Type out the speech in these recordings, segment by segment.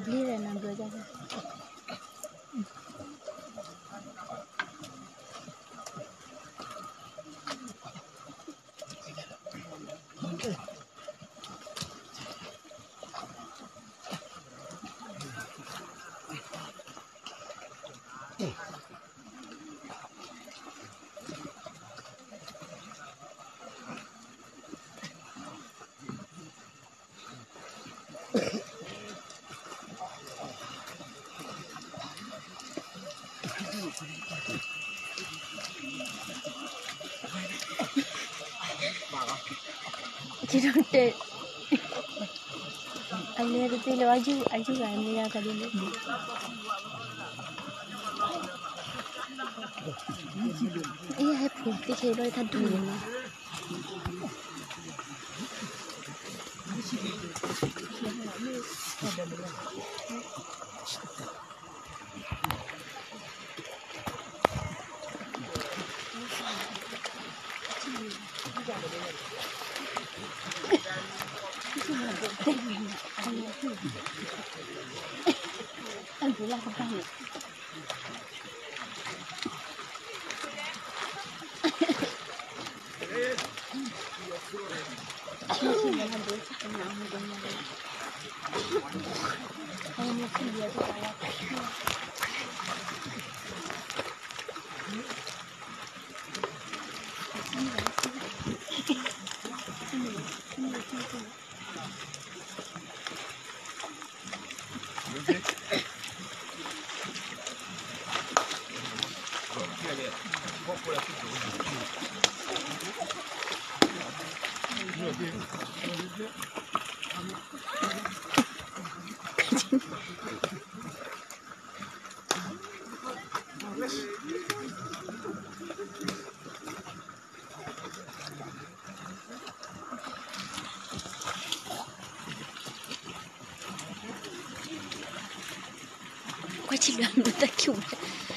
ဒီးဘျ့ဒီးနဘျ့ က့ၤဒီးတဲ အလဲတသ့လၢၤ အယူၢ်ဂၤမ့ၢ်ယါကဒ်န့ၣ် အဟဲဖိသ့ခဲဘၣ်တၢ်ဒိၣ်န့ၣ် ကွၢ်ထံလၢအမ့ၢ်တၢ်ခံဝဲ, ခံဝဲထံန့ၣ်တပာ်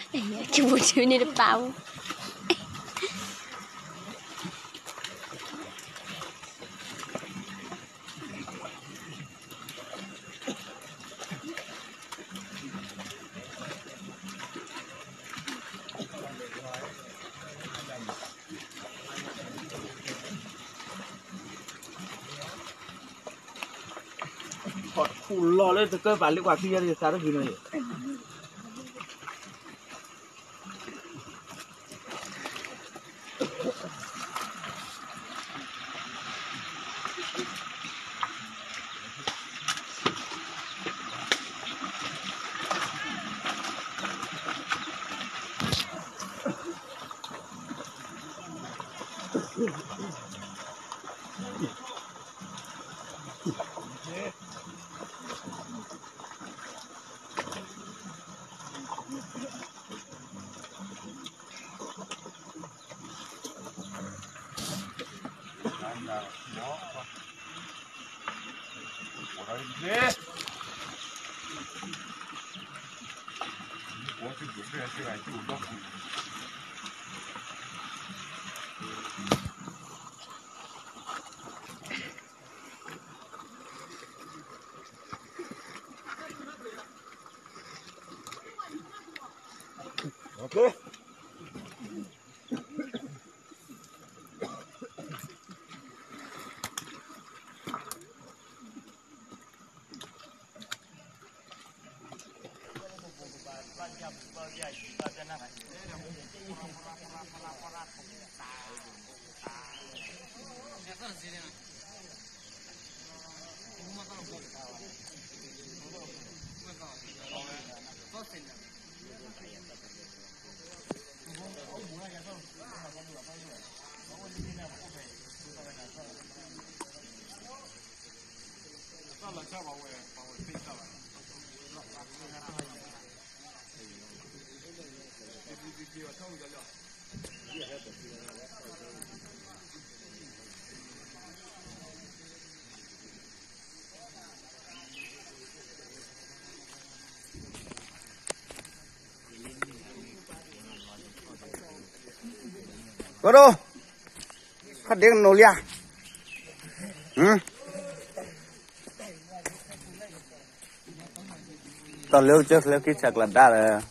အိၣ်. ခီၣ်ထူလီၤလၢတကၢပာ်လၢပှၤခံဂၤဒီးသးတဂ့ၤနီၤ. ကဒိ, ခီၣ်ဒ့ကနိးလံဧါ, တၢ်လၢကစၢၢ်ချၢကံဆးကျးဒၣ်လၢ